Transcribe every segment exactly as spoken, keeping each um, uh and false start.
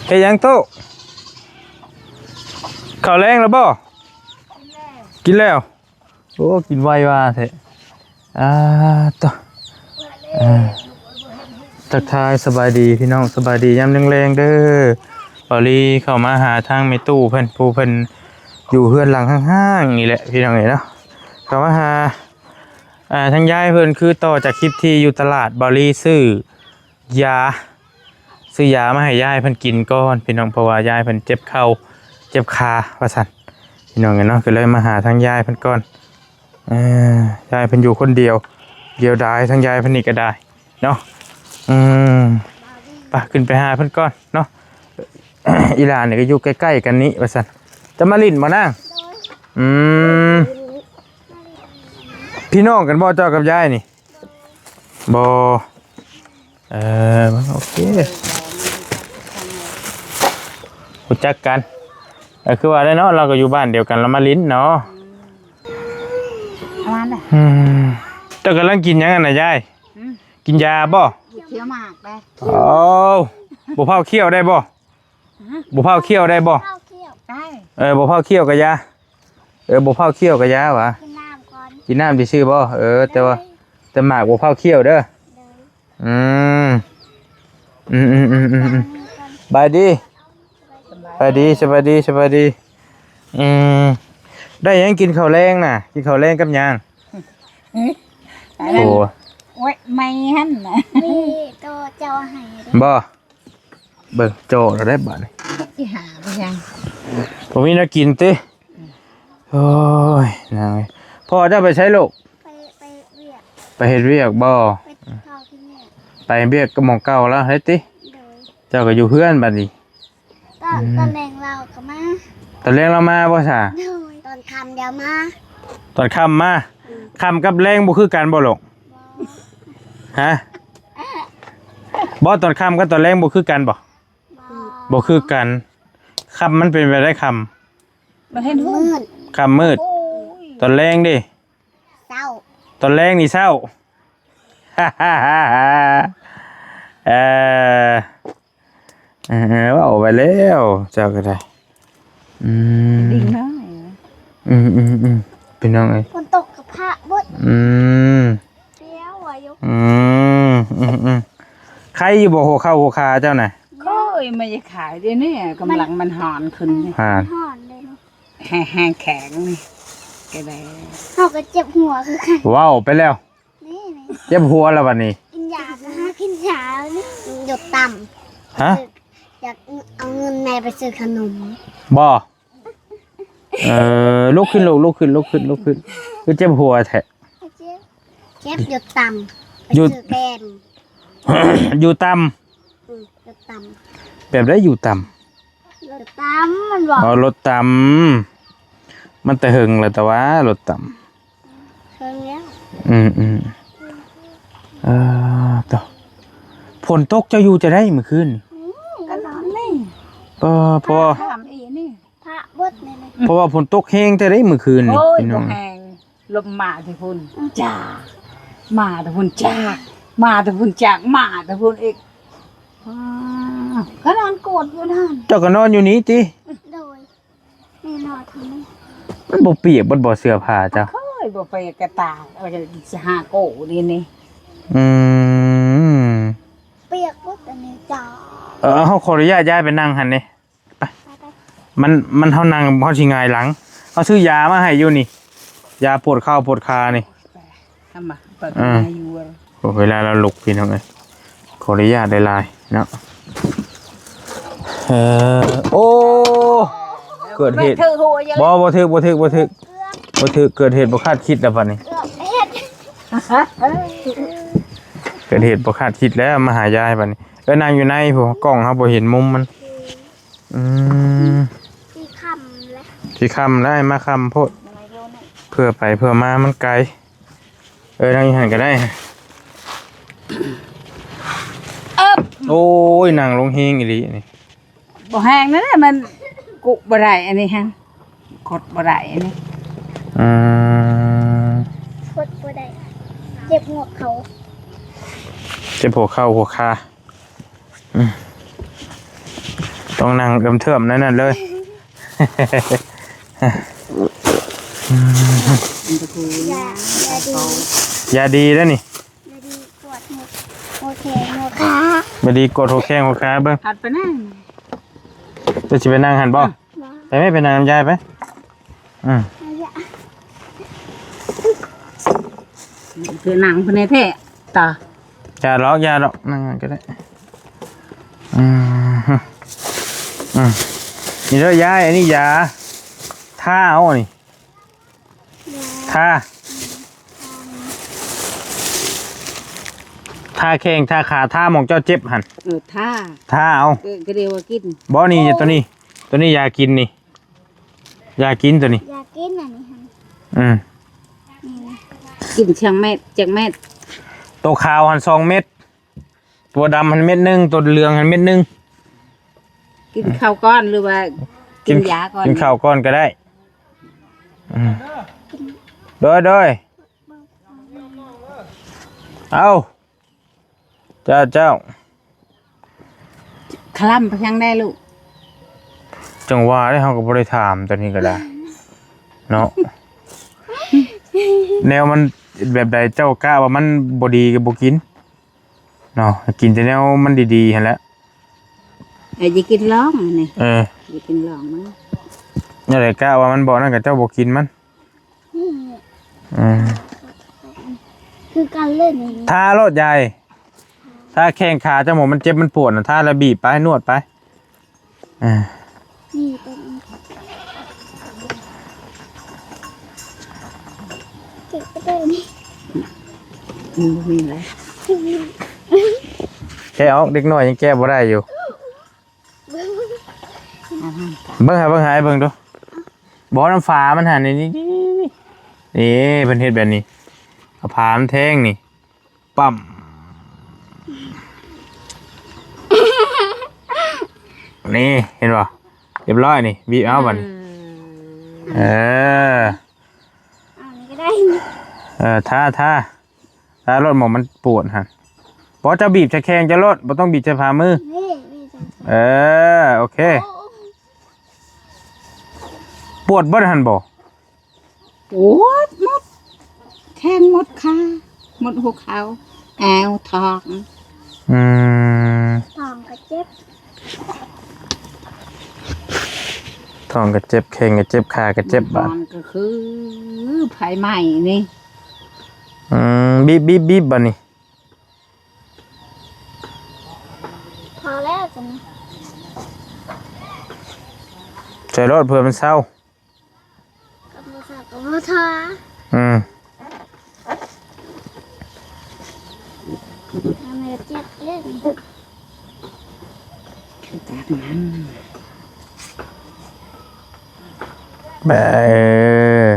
เฮ็ดหยังโต ข้าวแลงแล้วบ่ กินแล้ว โอ้ กินไวว่าแท้ อ่า โต อ่า ทักทายสบายดีพี่น้อง สบายดียามแลงๆเด้อ บ่าวลีเข้ามาหาทางแม่ตู้เพิ่น ผู้เพิ่นอยู่เฮือนหลังห้างๆนี่แหละพี่น้องเอ้ยเนาะ เข้ามาหา อ่า ทางยายเพิ่น คือต่อจากคลิปที่อยู่ตลาด บ่าวลีซื้อยา ซื้อยามาให้ยายเพิ่นกินก่อนพี่น้อง เพราะว่ายายเพิ่นเจ็บเข่า เจ็บขาว่าซั่น พี่น้องเอ้ยเนาะ ก็เลยมาหาทางยายเพิ่นก่อน เอ่อ ยายเพิ่นอยู่คนเดียว เดียวดาย ทางยายเพิ่นนี่ก็ได้เนาะ อืม ไป ขึ้นไปหาเพิ่นก่อนเนาะ อีหลานนี่ก็อยู่ใกล้ๆกันนี้ว่าซั่น จะมาหลิ้นบ่นาง อืม พี่น้องกันบ่เจ้ากับยายนี่ บ่ เออ โอเค รู้จักกัน เออ คือว่าได้เนาะ เราก็อยู่บ้านเดียวกัน เรามาหลิ้นเนาะ ประมาณนั้น อืม เจ้ากำลังกินหยังอะนะยาย อืม กินยาบ่ เคี้ยวหมากไป โอ้ บ่เผาเคี้ยวได้บ่ ฮะ บ่เผาเคี้ยวได้บ่ เผาเคี้ยว ได้ เออ บ่เผาเคี้ยวก็ยา เออ บ่เผาเคี้ยวก็ยาหวา กินน้ำก่อน กินน้ำซื่อๆบ่ เออ แต่ว่า ได้ แต่หมากบ่เผาเคี้ยวเด้อ ได้ อืม อืมๆๆๆๆ สบายดี สบายดี สบายดี สบายดี อืม ได้หยังกินข้าวแลงน่ะ กินข้าวแลงกับหยัง อันนั้น โอ้ โอ้ย ไม่หั่นน่ะ มีโตเจ้าให้เด้อ บ่ เบิ่งโจ้เราได้บาดนี่ สิหาไปยัง ผมมีแนวกินติ โอ้ย นางเอ้ย พ่อเจ้าไปใช้ลูก ไป ไปเวียก ไปเฮ็ดเวียกบ่ ไปทอกินเวียก ไปเวียกก็หม่องเก่าแล้วเฮ็ดติ โดย เจ้าก็อยู่เฮือนบัดนี้ ตอน อืม ตอนแลงเราก็มา ตอนแลงเรามาบ่ซะ โดย ตอนค่ำเดี๋ยวมา ตอนค่ำมา อืม ค่ำกับแลงบ่คือกันบ่ลูก บ่ ฮะ บ่ ตอนค่ำกับตอนแลงบ่คือกันบ่ บ่ บ่คือกัน ค่ำมันเป็นไปได้ค่ำ มันเห็นหุ้ม มืด ค่ำมืด โอ้ย ตอนแลงเด้ เช้า ตอนแลงนี่เช้า เออ เออ ว่าออกไปแล้ว เจ้าก็ได้ อืม ดิ่งน้อย อืม อืม อืม พี่น้องเอ้ย ฝนตกกับพระเบิด อืม เดี๋ยวว่าอยู่ อืม อืม อืม ใครอยู่บ่หัวเข่าหัวขาเจ้าน่ะ โอ้ย ไม่ได้ขายเดี๋ยวนี้ กำลังมันหอนขึ้นนี่ หอน หอนเลยเนาะ แห้ง แห้งแข็งนี่ ก็ได้ เขาก็เจ็บหัวคือกัน ว้าว ไปแล้ว นี่ นี่ เจ็บหัวแล้วบัดนี้ กินยานะฮะ กินยานี่ หยดต่ำ ฮะ อยากเอาเงินแม่ไปซื้อขนม บ่ เออ ลุกขึ้นลูก ลุกขึ้น ลุกขึ้น ลุกขึ้น คือเจ็บหัวแท้ เจ็บ เจ็บ หยดต่ำ หยุด ไปซื้อแกม อยู่ต่ำ อืม หยดต่ำ แบบได้อยู่ต่ำ หยดต่ำ มันบอก อ๋อ หยดต่ำ มันแต่หึงแล้ว แต่ว่าหยดต่ำ เพิ่งแล้ว อืม อืม เออ ต่อ ฝนตกเจ้าอยู่จะได้เมื่อคืน อืม ก็นอนนี่ เออ เพราะว่า ถามอีนี่ พระเบิดนี่เลย เพราะว่าฝนตกแฮงแต่ได้เมื่อคืนนี่ โอ้ย พี่น้อง บ่แฮง ลมมาแต่พุ่น อืม จ้า มาแต่พุ่น จ้า มาแต่พุ่น จ้า มาแต่พุ่นอีก อ้าว ก็นอนโกดอยู่นั่น เจ้าก็นอนอยู่นี้ติ โดย นี่นอนทางนี้ มันบ่เปียก มันบ่เสื้อผ้าเจ้า เคยบ่ไปกระตาก เอาจะสิหาโกนี่นี่ อืม เปียกหมดอันนี้จ้า เออ เฮาขออนุญาตย้ายไปนั่งหั่นนี่ ไป ไป ไป มัน มัน เฮานั่ง เฮาสิหงายหลัง เฮาซื้อยามาให้อยู่นี่ ยาปวดเข่าปวดขานี่ ไป ทำมา เปิด อ่า มาอยู่ โอ้ เวลาเราลุกพี่น้องเอ้ย ขออนุญาตหลายๆเนาะ เออ โอ้ เกิดเหตุ ถือหัวอย่า บ่ บ่ถืก บ่ถืก บ่ถืก บ่ถืก เกิดเหตุบ่คาดคิดแล้วบัดนี้ เกิดเหตุ เกิดเหตุบ่คาดคิดแล้ว มาหายายบัดนี้ เออ นั่งอยู่ในพุ้น กล้องเฮาบ่เห็นมุมมัน อืม สิค่ำแล้ว สิค่ำแล้ว มาค่ำโพด เพื่อไปเพื่อมามันไกล เออ นั่งอยู่หั่นก็ได้ เอิบ โอ้ย นั่งลงแฮงอีหลีนี่ บ่แฮงนั่นแหละ มันกุบ่ได้อันนี้ฮะ กดบ่ได้อันนี้ อืม กดบ่ได้ เจ็บหัวเข่า เจ็บหัวเข่าหัวขา อืม ต้องนั่งเอื้อมเทื่อมนั่นนั่นเลย มันก็คือย า ยาดี ยาดีแล้วนี่ ยาดีกวดหัวหัวแขนหัวขาย าดีกดหัวแข้งหัวขาเบิ่ง ผัดไปนั่ง จะสิไปนั่งหันบ่ บ่ ไปไม่ไปนั่งนำยายไป อืม เอายา คือหนังพะเนแท้ต่อ อย่าหรอกอย่าหรอกนั่งหันก็ได้ อืมอืมนี่เด้อยายอันนี้ยาทาเอานี่ ยา ทาทาแข้งทาขาทาหม่องเจ้าเจ็บหัน เออท่า ทาเอา เออก็เรียกว่ากิน บ่นี่ตัวนี้ ตัวนี้ยากินนี่ ยากินตัวนี้ ยากินอันนี้หั่น อืม นี่ กินเชียงเม็ดเชียงเม็ด ตัวขาวหันสองเม็ด ตัวดำหันเม็ดหนึ่ง ตัวเหลืองหันเม็ดหนึ่ง กินข้าวก้อนหรือว่า กินยาก่อน กินข้าวก่อนก็ได้ อืมโดยโดยเอาเจ้าเจ้า คลำไปทางได้ลูก จังหวะนี้เขาก็บ่ได้ถามตัวนี้ก็ได้ เนาะ แนวมันแบบใดเจ้ากะว่ามันบ่ดีก็บ่กิน เนาะ กินแต่แนวมันดีๆหั่นแหละ เออจะกินลองอันนี่ เออ จะกินลองมั้ง นั่นแหละกะว่ามันบ่นั่นก็เจ้าบ่กินมัน นี่ อืม คือกันเลยนี่ ทาโลดยาย ทาแข้งขาเจ้าหมองมันเจ็บมันปวดน่ะ ทาแล้วบีบไปนวดไป อ่า นี่เป็นเก็บไปเลยนี่ มันบ่มีอะไร แก้ออก เด็กน้อยยังแก้บ่ได้อยู่ อ่า เบิ่งหาเบิ่งหาให้เบิ่งดู บ่น้ำฝามันหั่นนี่ นี่ นี่ นี่ นี่ เพิ่นเฮ็ดแบบนี้ เอาฝามันแทงนี่ ปั๊ม นี่ เห็นบ่ เรียบร้อยนี่ บีบเอาบัดนี้ เออ อันนี้ก็ได้ เออ ทา ทา ทาโลดหม่องมันปวดหั่น บ่เจ้าบีบใส่แข้งเจ้าโลด บ่ต้องบีบใส่ฝ่ามือ นี่นี่จัง เออ โอเค ปวดบ่หั่นบ่ ปวดหมด แข้งหมดขาหมดหัวเข่าแอวท้อง อืม ท้องก็เจ็บ ท้องก็เจ็บ แข้งก็เจ็บ ขาก็เจ็บ มั บาด นก็คือไฟไหม้นี่ อืม บีบ บีบ บีบ บัดนี้ พอแล้วจัง ใส่โลดเพื่อมันเซา กับมือสาวกับมือทา อืม ทำไมเจ็บเล่น จากนั้น แบบ เออ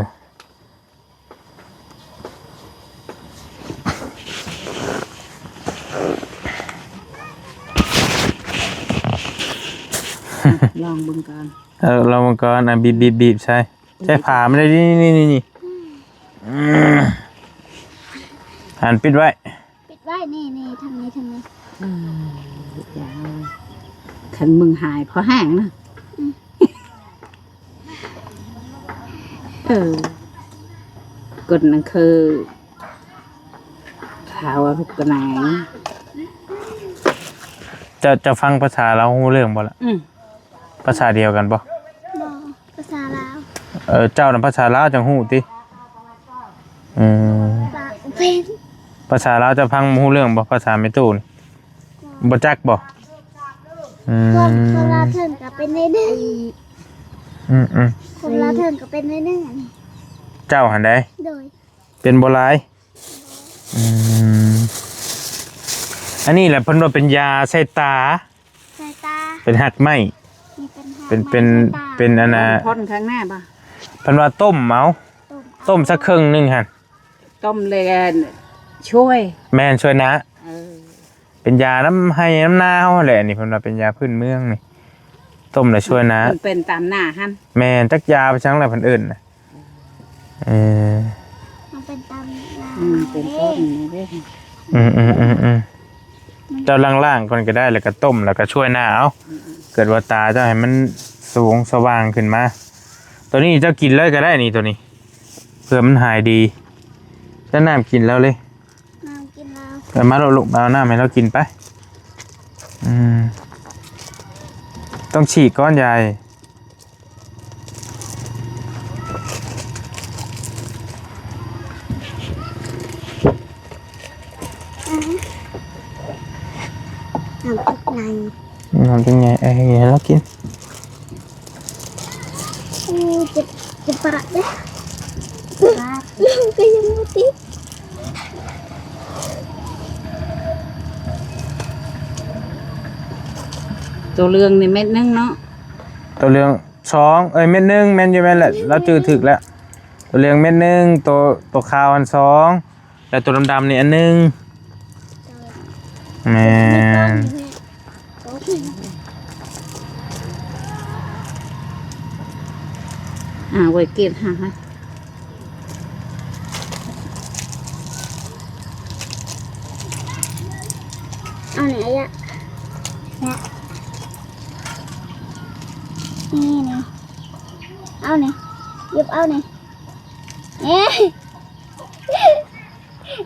ลองเบิ่งก่อน เออ ลองเบิ่งก่อน อ่ะ บีบ บีบ บีบ ใส่ ใส่ผ้ามันได้ นี่ นี่ นี่ นี่ อืม หันปิดไว้ ปิดไว้นี่นี่ทางนี้ทางนี้ เอออย่าคันมึงหายเพราะแห้งนะ เออ กดนั่นคือ ข่าวว่าลูกกระไหน จะ จะฟังภาษาลาวฮู้เรื่องบ่ล่ะ อืม ภาษาเดียวกันบ่ บอภาษาลาว เออ เจ้าน่ะภาษาลาวจังฮู้ติ อืม ปากเป็น ภาษาลาวจะฟังฮู้เรื่องบ่ ภาษาแม่ตู้นี่ บ่จักบ่ อืม คนคนลาวเถิงก็เป็นในหนึ่ง อืม อืม คนลาวเถิงก็เป็นในหนึ่งอันนี้ เจ้าหั่นใด โดย เป็นบ่หลาย อืม อันนี้แหละเพิ่นว่าเป็นยาใส่ตา สายตา เป็นหากไม้ มีเป็นหาง เป็น เป็น ไม้สายตา เป็นอันน่ะ พ่นข้างหน้าป่ะ เพิ่นว่าต้มเอา ต้ม ต้มสักครึ่งหนึ่งหั่น ต้มเลยช่วย แม่นช่วยนะ เออ เป็นยาน้ำไฮ่น้ำนาเฮาแหละนี่ เพิ่นว่าเป็นยาพื้นเมืองนี่ ต้มแล้วช่วยนะ มันเป็นตามหน้าหั่น แม่นจักยาไปจังแหละเพิ่นเอิ้นน่ะ เออ มันเป็นตามลาว อืมเป็นต้นนี่เด้อ อืม อืม อืม อืม เจ้าล้างๆก่อนก็ได้ แล้วก็ต้ม แล้วก็ช่วยหน้าเอา เกิดว่าตาเจ้าให้มันสว่างสว่างขึ้นมา ตัวนี้เจ้ากินเลยก็ได้นี่ตัวนี้ เพื่อมันหายดี เจ้าน้ำกินแล้วเลย น้ำกินแล้ว เอามาลูก เอาน้ำให้เรากินไป อืม ต้องฉีกก้อนใหญ่ น้ำพริกใน น้ำพริกไง เอ้ย ให้เรากิน อู้ เจ็บ เจ็บปากเลย ปาก ก็ยังบ่ติด ตัวเหลืองนี่เม็ดหนึ่งเนาะ ตัวเหลืองสอง เอ้ย เม็ดหนึ่ง แม่นอยู่ แม่นแหละ เราจื่อถืกแล้ว ตัวเหลืองเม็ดหนึ่ง ตัว ตัวขาวอันสอง แล้วตัวดำๆนี่อันหนึ่ง แม่น อ่า ไว้เก็บหาค่ะ เอาไหนอะ เนี่ย นี่นี่ เอานี่ หยิบเอานี่ เอ๊ะ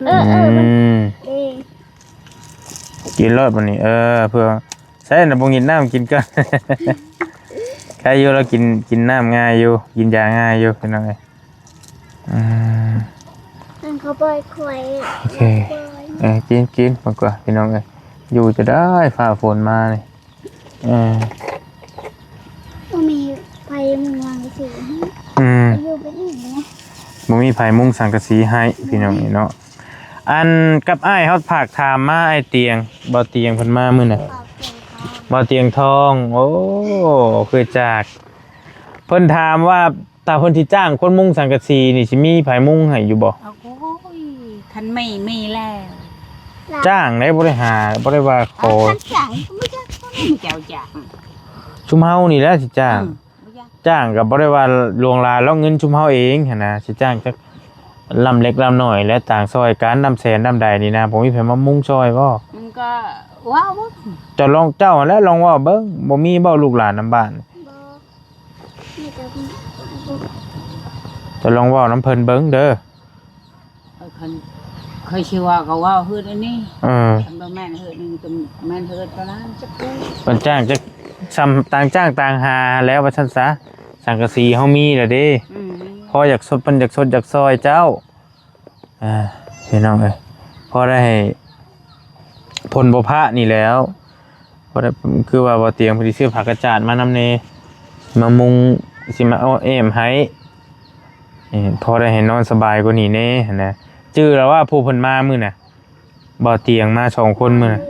เออ เออ มัน อืม เออ กินรอดบัดนี้ เออ เพื่อ ใช่นะ บ่กินน้ำกินก่อน ใครอยู่ เรากิน กินน้ำง่ายอยู่ กินยาง่ายอยู่ พี่น้องเอ้ย อืม มันเขาปล่อยควาย โอเค ปล่อย เออ กิน กิน มากกว่า พี่น้องเอ้ย อยู่จะได้ ฟ้าฝนมานี่ เออ บ่มีไผมุงหลังกะสีให้ อืม อยู่เป็นอีกนะ บ่มีไผมุงสังกะสีให้ พี่น้องนี่เนาะ อันกับอ้ายเฮาฝากถามมา อ้ายเตียง บ่าวเตียงเพิ่นมามื้อน่ะ บ่าวเตียงทอง บ่าวเตียงทอง โอ้ คือจาก เพิ่นถามว่า ถ้าเพิ่นสิจ้างคนมุงสังกะสีนี่ สิมีไผมุงให้อยู่บ่ โอ้ย คันมี มีแล้ว จ้างได้ บ่ได้หา บ่ได้ว่าขอ คันจ้างก็บ่จ้าง บ่มีเจ้าจ้าง ชุมเฮานี่แหละสิจ้าง อืม บ่จ้าง จ้างก็บ่ได้ว่าหลวงหลายหรอก เงินชุมเฮาเองหั้นนะ สิจ้างจักลำเล็กลำน้อย และต่างซอยกัน ลำแสนลำใดนี่นะ บ่มีไผมามุงซอยบ่ มันก็ว้าวบ่ เจ้าลอง เจ้าหั้นแหละลองเว้าเบิ่ง บ่มีบ่ลูกหลานนำบ้าน บ่ มีแต่ เจ้าลองเว้านำเพิ่นเบิ่งเด้อ เออ คัน เคยสิว่าก็เว้าเฮือนอันนี้ เออ คันบ่แม่นเฮือนนี่ก็แม่นเฮือนตอนนั้นจักผู้ เพิ่นจ้างจัก ส่ำต่างจ้างต่างหาแล้วว่าซั่นซะ สังกะสีเฮามีแล้วเด้ อืม พออยากสด เพิ่นอยากสดอยากซอยเจ้า อ่า พี่น้องเอ้ย พอได้ให้ พ่นบ่พระนี่แหล้ว พอได้ คือว่าบ่าวเตียงเพิ่นสิซื้อผ้ากระจาดมานำแหน่ มามุง สิมาเอาแอ้มให้ เออ พอได้ให้นอนสบายกว่านี้แหน่หั้นนะ จื่อแล้วว่าผู้เพิ่นมามื้อน่ะ บ่าวเตียงมาสองคนมื้อน่ะ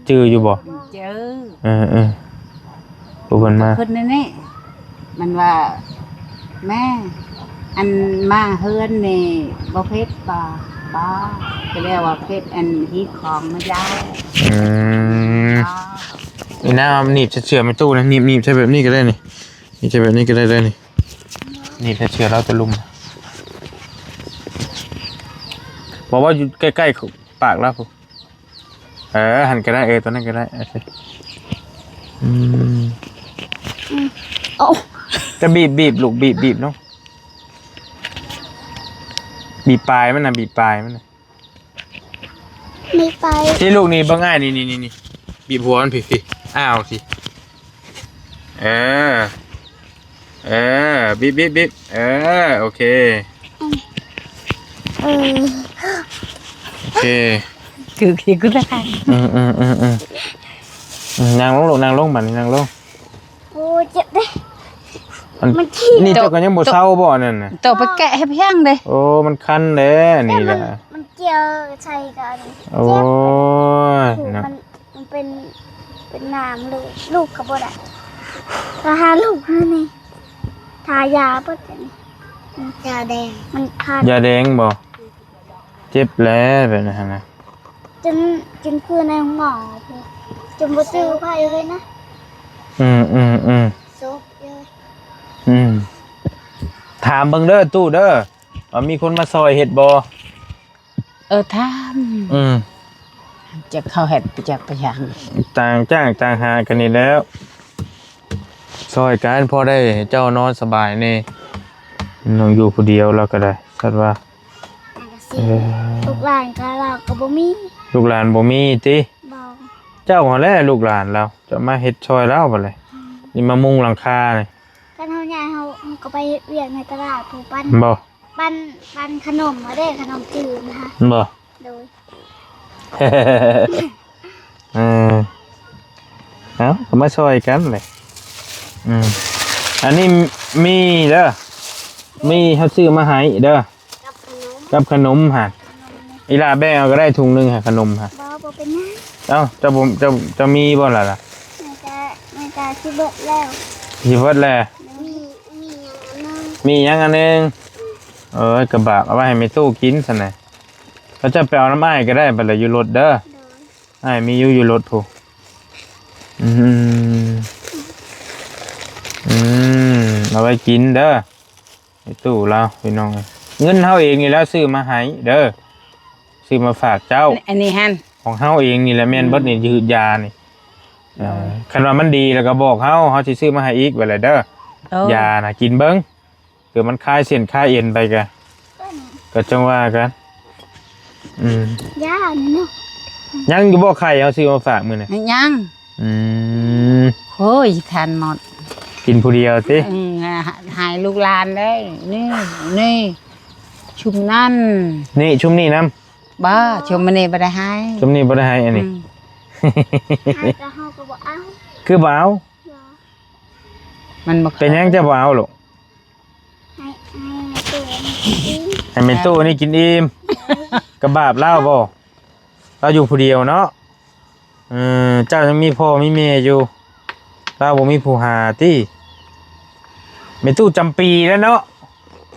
จื่ออยู่บ่ จื่อ เออ เออ ผู้เพิ่นมา เพิ่นนั่นแหละ มันว่า แม่ อันมาเฮือนนี่บ่เผ็ดบ่ บ่ ก็เรียกว่าเผ็ด อันฮีตของมาย้าย อืม อ๋อ นี่นะ เอาหนีบเสื้อแม่ตู้นะ หนีบ หนีบใส่แบบนี้ก็ได้นี่ หนีบใส่แบบนี้ก็ได้ ได้นี่ หนีบใส่เสื้อแล้วตะลุม บอกว่าอยู่ใกล้ๆปากแล้วพุ้น เออ หันก็ได้ เออ ตัวนั้นก็ได้ โอเค อืม อืม โอ้ จะบีบ บีบ ลูก บีบ บีบเนาะ บีบปลายมันนะ บีบปลายมันนะ บีบปลาย ที่ลูกนี่เบิ่งอ้าย นี่ นี่ นี่ นี่ บีบหัวมันพี้ พี้ อ้าว สิ เออ เออ บีบ บีบ บีบ เออ โอเค เออ โอเค คือคือกูได้ อืม อืม อืม อืม อืม นั่งลงลูก นั่งลง บัดนี้นั่งลง โอ้ เจ็บเด้ มัน มันขี้ นี่เจ้าก็ยังบ่เซาบ่อันนั้นน่ะ โตไปแกะให้เพียงเด้ โอ้ มันคันเด้ นี่แหละ มัน มันเกี่ยวใส่กัน โอ้ย เจ็บ เนาะ มัน มันเป็น เป็นน้ำลูก ลูกเขาบ่ได้ ก็หาลูกหานี่ ทายาเบิดอันนี้ ยาแดง มันคัน ยาแดงบ่ เจ็บแล้วแบบนั้นนะ จน จนคืนในห้องหมอ จนบ่จื้อไผเลยนะ อืม อืม อืม ซบเลย อืม ถามเบิ่งเด้อ ตู้เด้อ ว่ามีคนมาซอยเฮ็ดบ่ เออ ถาม อืม จักเขาเฮ็ดไปจักไปหยัง ต่างจ้างต่างหากันนี่แหล้ว ซอยกันพอได้เจ้านอนสบายแน่ น้องอยู่ผู้เดียวเราก็ได้ สัตว์ว่า นั่นก็สิ เออ ลูกหลานก็ เราก็บ่มี ลูกหลานบ่มีติ บ่ เจ้าหั้นแหละลูกหลานเรา จะมาเฮ็ดซอยเราบัดเลย อืม นี่มามุงหลังคานี่ คันเฮาย้ายเฮา เฮาก็ไปเฮ็ดเวียกในตลาดพู้น ปั่น บ่ ปั่น ปั่นขนมมาเด้ ขนมจืดนะคะ บ่ โดย เออ เอาก็มาซอยกันเลย อืม อันนี้มีเด้อ มีเขาซื้อมาให้เด้อ กับขนม กับขนมหั่น ขนม อีหล่าแบ่งเอาก็ได้ถุงหนึ่งหั่น ขนมหั่น บ่ บ่เป็นหยัง เอ้า เจ้าบ่ เจ้า เจ้ามีบ่ล่ะล่ะ น่าจะ น่าจะสิเบิดแล้ว สิเบิดแล้ว มี มีหยังอันหนึ่ง มีหยังอันหนึ่ง เออ กระบะเอาไว้ให้แม่ตู้กินซั่นน่ะ แล้วเจ้าไปเอาน้ำอ้ายก็ได้ บัดละอยู่รถเด้อ โดย อ้ายมีอยู่ อยู่รถพู้น อืม อืม เอาไว้กินเด้อ ไอ้ตู้เรา พี่น้องเอ้ย เงินเฮาเองนี่แหละซื้อมาให้เด้อ ซื้อมาฝากเจ้า อันนี้หั่น ของเฮาเองนี่แหละ แม่นเบิดนี่ อืม ยืดยานี่ เออ คันว่ามันดีแล้วก็บอกเฮา เฮาสิซื้อมาให้อีก ว่าแหละเด้อ โอ้ ยาน่ะ กินเบิ่ง เผื่อมันคลายเส้นคลายเอ็นไปก็ ก็จั่งว่ากัน อืม ยานี่เนาะ ยังอยู่บ่ไข่เฮาซื้อมาฝากมื้อนี้ ยัง อืม โอ้ย ทานหมด กินผู้เดียวติ อืม หายลูกหลานได้ นี่ นี่ ชุมนั่น นี่ชุมนี่นำ บ่ ชุมมื้อนี้บ่ได้หาย ชุมนี่บ่ได้หายอันนี้ อืม หายก็เฮาก็บ่เอา คือบ่เอา บ่ มันบ่ เป็นหยังจะบ่เอาลูก ให้ ให้แม่ตู้นี่กินอิ่ม ให้แม่ตู้นี่กินอิ่ม กะบาปลาวบ่ ลาวอยู่ผู้เดียวเนาะ เออ เจ้ายังมีพ่อมีแม่อยู่ ลาวบ่มีผู้หาติ แม่ตู้จำปีแล้วเนาะ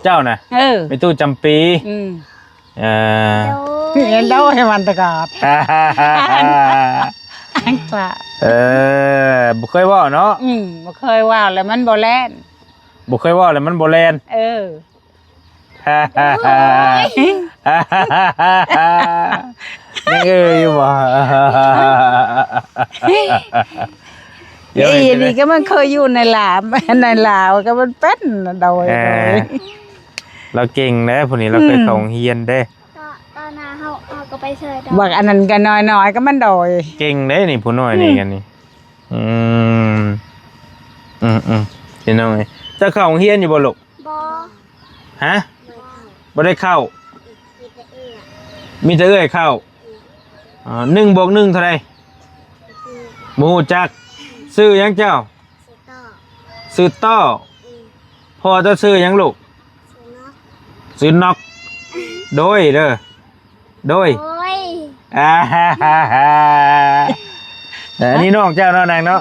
เจ้าน่ะ เออ แม่ตู้จำปี อืม เออ โดย เห็นแล้วให้มันตะกาด อังกะ เออ บ่เคยเว้าเนาะ อืม บ่เคยเว้าแล้วมันบ่แล่น บ่เคยเว้าแล้วมันบ่แล่น เออ ยังเอ่ยอยู่บ่ เดี๋ยว เอ้ย เห็นไหม นี่ก็มันเคยอยู่ในลาว ในลาวก็มันเป็นโดย เออ โดย เราเก่งนะผู้นี้ เราเคย อืม เข้าโรงเรียนเด้ ตอน ตอนนั้นเฮา เฮาก็ไปซอยดอก บักอันนั้นก็น้อยๆ ก็มันโดย เก่งเด้นี่ผู้น้อยนี่ อืม กันนี่ อืม อืม อืม พี่น้องเอ้ย เจ้าเข้าโรงเรียนอยู่บ่ลูก บ่ ฮะ บ่ได้เข้า มีแต่เอื้อย มีแต่เอื้อยเข้า อืม อ่า หนึ่งบวกหนึ่งเท่าใด อืม บ่ฮู้จัก ชื่อหยังเจ้า ชื่อต่อ ชื่อต่อ อืม พ่อเจ้าชื่อหยังลูก ชื่อนก ชื่อนก โดยเด้อ โดย โอ้ย อ่าฮ่าฮ่าฮ่า เออ อันนี้น้องเจ้าเนาะนางเนาะ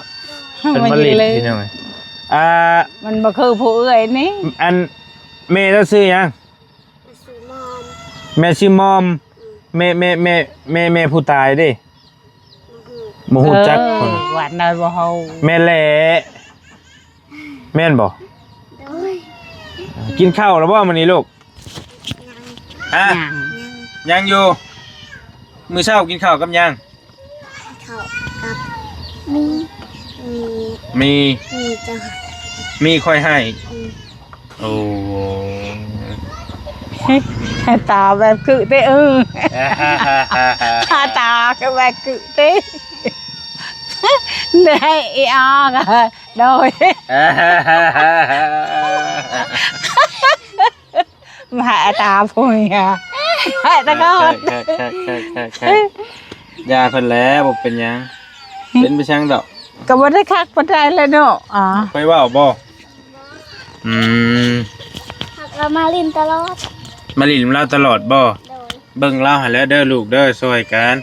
เพิ่นมาเล่น มันอยู่เลย พี่น้อง อ่า มันบ่คือผู้เอื้อยนี่ อันแม่เจ้าชื่อหยัง แม่ชื่อมอม แม่ชื่อมอม อืม แม่ แม่ แม่ แม่ แม่ผู้ตายเด้ บ่ฮู้ บ่ฮู้จัก เออ คน หวานได้บ่เฮา แม่แหละ แม่นบ่ โดย กินข้าวแล้วบ่มื้อนี้ลูก ยัง ฮะ ยัง ยังอยู่ มื้อเช้ากินข้าวกับหยัง ข้าวกับ มี มี มี มีจ้ะ มีค่อยให้ อืม โอ้ ตาแบบคือเต้ เออ ตาก็แบบคือเต้ ได้อีออกอะ โดย มาหาตาพุงอะ หาตาก็ แค่ แค่ แค่ แค่ แค่ แค่ ยาเพิ่นแล้วบ่เป็นหยัง เป็นไปช่างดอก ก็บ่ได้คักปานใดแหละเนาะ อ๋อ ไปเว้าบ่ อืม เรามาเล่นตลอด มาเล่นนำลาวตลอดบ่ โดย เบิ่งลาวหั่นแหละเด้อลูกเด้อ ช่วยกัน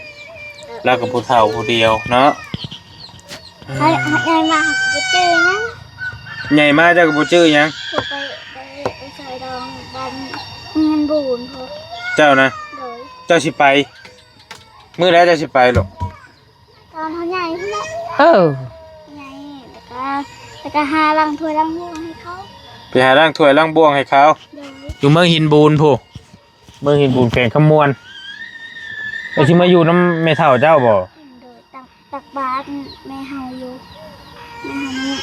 เออ ลาวก็ผู้เฒ่าผู้เดียวเนาะ ให้ ให้ใหญ่มาก็บ่จื้อหยัง ใหญ่มาเจ้าก็บ่จื้อหยัง ก็ไป ไป ไปซอยดองบ้านเงินบูนพุ้น เจ้านะ โดย เจ้าสิไป มื้อใดเจ้าสิไปลูก ตอนเขาใหญ่พุ้นแหละ เออ ใหญ่ แล้วก็ แล้วก็หาล้างถ้วยล้างบ่วงให้เขา ไปหาล้างถ้วยล้างบ่วงให้เขา โดย อยู่เมืองหินบูนพุ้น เมืองหินบูนแขวงคำม่วน แล้วสิมาอยู่นำแม่เฒ่าเจ้าบ่ โดย ตัก ตักบาตรแม่เฮาอยู่ แม่เฮานี่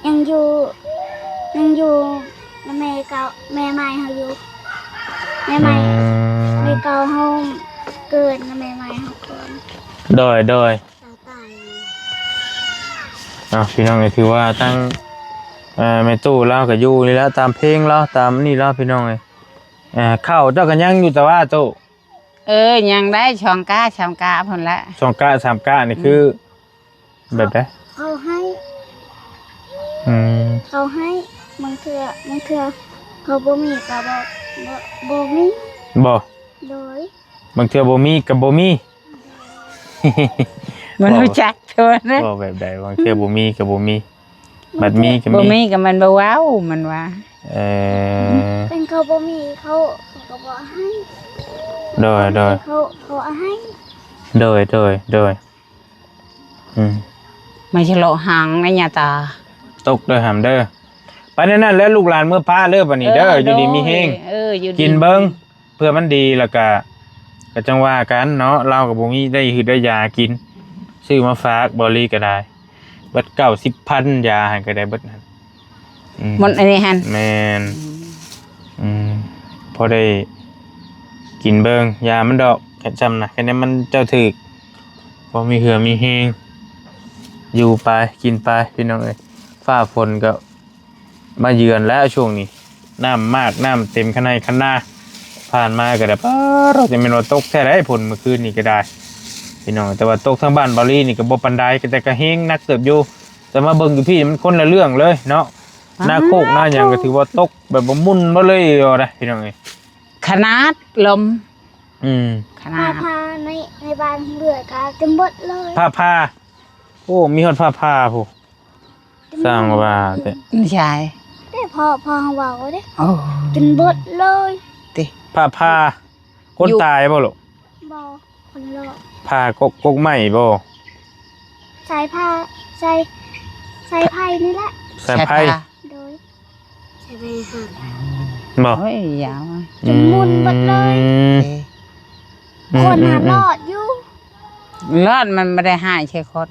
ยัง อยู่ ยังอยู่นำแม่เก่า แม่ใหม่เฮาอยู่ แม่ใหม่ อืม แม่เก่าเฮาเกิดนำแม่ใหม่เฮาก่อน โดย โดย ตาตาย อ้าว พี่น้องเอ้ย ถือว่าตั้ง เอ่อ แม่ตู้ลาวก็อยู่นี่แหละ ตามเพลงลาว ตามนี่ลาว พี่น้องเอ้ย เอ่อ ข้าวเจ้าก็ยังอยู่แต่ว่าตู้ เออ ยังได้สองกะสามกะพุ้นละ สองกะสามกะนี่คือ แบบใด เขาให้ อืม เขาให้ บางเทื่อ บางเทื่อ เขาบ่มีก็บ่ บ่ บ่มี บ่ โดย บางเทื่อบ่มีก็บ่มี มันรู้จักเท่านั้น เว้าแบบใด บางเทื่อบ่มีก็บ่มี บัดมีก็มี บ่มีก็มันบ่เว้า มันว่า เออ เป็นเขาบ่มี เขา เขาก็บ่ให้ โดย โดย เขา เขาให้ โดย โดย โดย อืม มาชะลอหางนะญาตา ตกเด้อหำเด้อ ไปแนวนั้นแหละลูกหลานเมือพาเด้อบัดนี้เด้อ เออ อยู่ดีมีแฮง โดย เออ อยู่ดี กินเบิ่ง เพื่อมันดีแล้วก็ ก็จั่งว่ากันเนาะ ลาวก็บ่มีได้หืดได้ยากิน ซื้อมาฝากบ่าวลีก็ได้ เบิดเก้าสิบพัน ยาหั่นก็ได้เบิดหั่น อืม หมดอันนี้หั่น แม่น อืม อืม พอได้กินเบิ่ง ยามันดอก คันซ่ำนะ คันนี้มันเจ้าถืก พอมีเหือมีแฮง อยู่ไป กินไป พี่น้องเอ้ย ฟ้าฝนก็มาเยือนแล้วช่วงนี้ น้ำมาก น้ำเต็มคันไฮ่คันนา ผ่านมาก็ได้ ป๊าด เราจะแม่นว่าตกแท้ได้ ฝนเมื่อคืนนี้ก็ได้ พี่น้อง แต่ว่าตกทางบ้านบ่าวลีนี่ก็บ่ปานใด ก็แต่ก็แฮงหนักเติบอยู่ แต่มาเบิ่งอยู่พี้มันคนละเรื่องเลยเนาะ ป๊าด นาโคกนาหยังก็ถือว่าตกแบบบ่มุ่นบ่เลยเอานะ พี่น้องเอ้ย ขนาดลม อืม ขนาด ผ้าผ่าใน ในบ้านเฮือนก็เต็มเบิดเลย ผ้าผ่า โอ้ มีฮอดผ้าผ่าพุ้น เต็ม สร้างว่าแต่ ไม่ใช่ แต่พ่อ พ่อเฮาเว้าเด้ โอ้ เต็มเบิดเลย ติ ผ้าผ่า คน อยู่ ตายบ่ลูก บ่ คนรอด ผ่ากก กกไม้บ่ สายผ้า สาย สายไฟนี่แหละ สายไฟ สายไฟ โดย ใช่ไหมคะ บ่ โอ้ย ยาวอะ จนมุ่นหมดเลย อืม เอ๊ะ อืม คนหา อืม อืม รอดอยู่ รอด มันบ่ได้หายใช่คน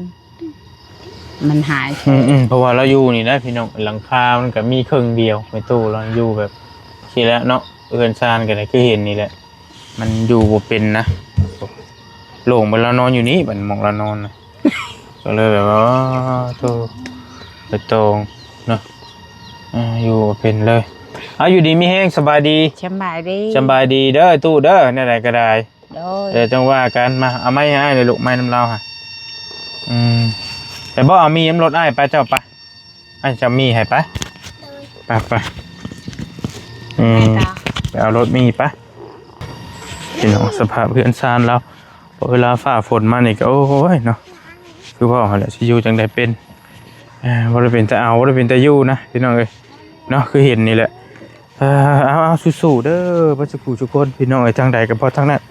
มันหายใช่ อืม อืม เพราะว่าเราอยู่นี่นะพี่น้อง หลังคามันก็มีครึ่งเดียว แม่ตู้เราอยู่แบบ สิแล้วเนาะ เฮือนซานก็ได้คือเห็นนี่แหละ มันอยู่บ่เป็นนะ โล่งไปแล้ว นอนอยู่นี่ บัดหม่องเรานอนนะ ก็เลยแบบว่า โธ่ ไปตองเนาะ อ่า อยู่บ่เป็นเลย เอา อยู่ดีมีแฮง สบายดี สบายดี สบายดีเด้อตู้เด้อ แนวใดก็ได้ โดย เดี๋ยวจั่งว่ากัน มา เอาไม้ให้อ้ายเลยลูก ไม้นำลาวหั่น อืม ไปบ่ เอามีดนำรถอ้ายไป เจ้าไป อ้ายจะเอามีดให้ไป โดย ไป ไป อืม ไปต่อ ไปเอารถมีดไป พี่น้อง สภาพเฮือนซานเรา พอเวลาฟ้าฝนมานี่ก็ โอ้ยเนาะ คือว่าหั่นแหละ สิอยู่จั่งใดเป็น อ่า บ่ได้เป็นตาเอา บ่ได้เป็นตาอยู่นะ พี่น้องเอ้ย เนาะ คือเห็นนี่แหละ เอ่อ เอา เอา สู้ๆ เด้อ เบิดสุขุทุกคน พี่น้องเอ้ย ทางใดก็พอทางนั้น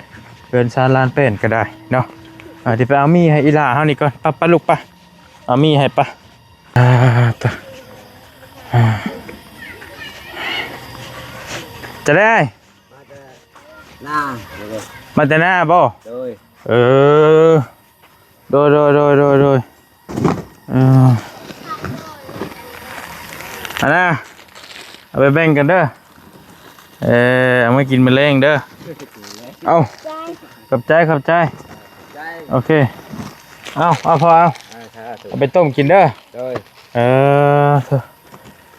เฮือนซานลานแป้นก็ได้เนาะ อ่า เดี๋ยวไปเอามีดให้อีหล่าเฮานี่ก่อน ไป ไปลูกไป เอามีดให้ไป อ่า ตะ อ่า จะได้ มาแต่หน้า มาแต่หน้าบ่ โดย เออ โดย โดย โดย โดย โดย เออ อันน่ะ เอาไปแบ่งกันเด้อ เออ เอามากินมื้อแลงเด้อ เอา ขอบใจ ขอบใจ ใจ โอเค เอา เอา พอเอา อ่า ครับ เอาไปต้มกินเด้อ โดย เออ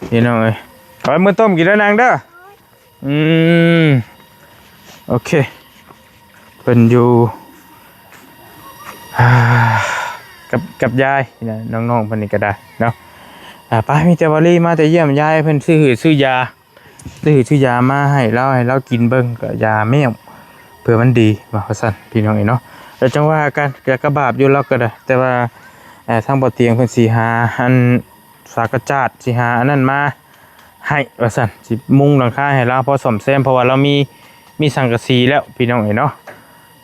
พี่น้องเอ้ย เอาไปมื้อต้มกินเด้อนางเด้อ อืม โอเค เพิ่นอยู่ อ่า กับ กับยายนะ น้องๆ เพิ่นนี่ก็ได้เนาะ อ่า ไป มีแต่บ่าวลีมาแต่เยี่ยมยาย เพิ่นซื้อหืดซื้อยา ซื้อหืดซื้อยามาให้ลาว ให้ลาวกินเบิ่ง ก็ยาแมว เผื่อมันดี ว่าซั่น พี่น้องเอ้ยเนาะ แล้วจั่งว่ากัน ก็ ก็บาปอยู่ลาวก็ได้ แต่ว่า เอ่อ ทางบ่าวเตียงเพิ่นสิหาอัน สากจาดสิหาอันนั้นมาให้ว่าซั่น สิมุงหลังคาให้ลาวพอซ่อมแซม เพราะว่าลาวมี มีสังกะสีแล้วพี่น้องเอ้ยเนาะ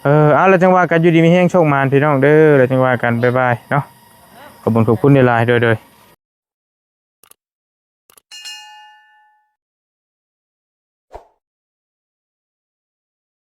เออ เอา แล้วจั่งว่ากัน อยู่ดีมีแฮง โชคหมานพี่น้องเด้อ แล้วจั่งว่ากัน บ๊ายบายเนาะ ขอบคุณ ขอบคุณหลายๆ โดย โดย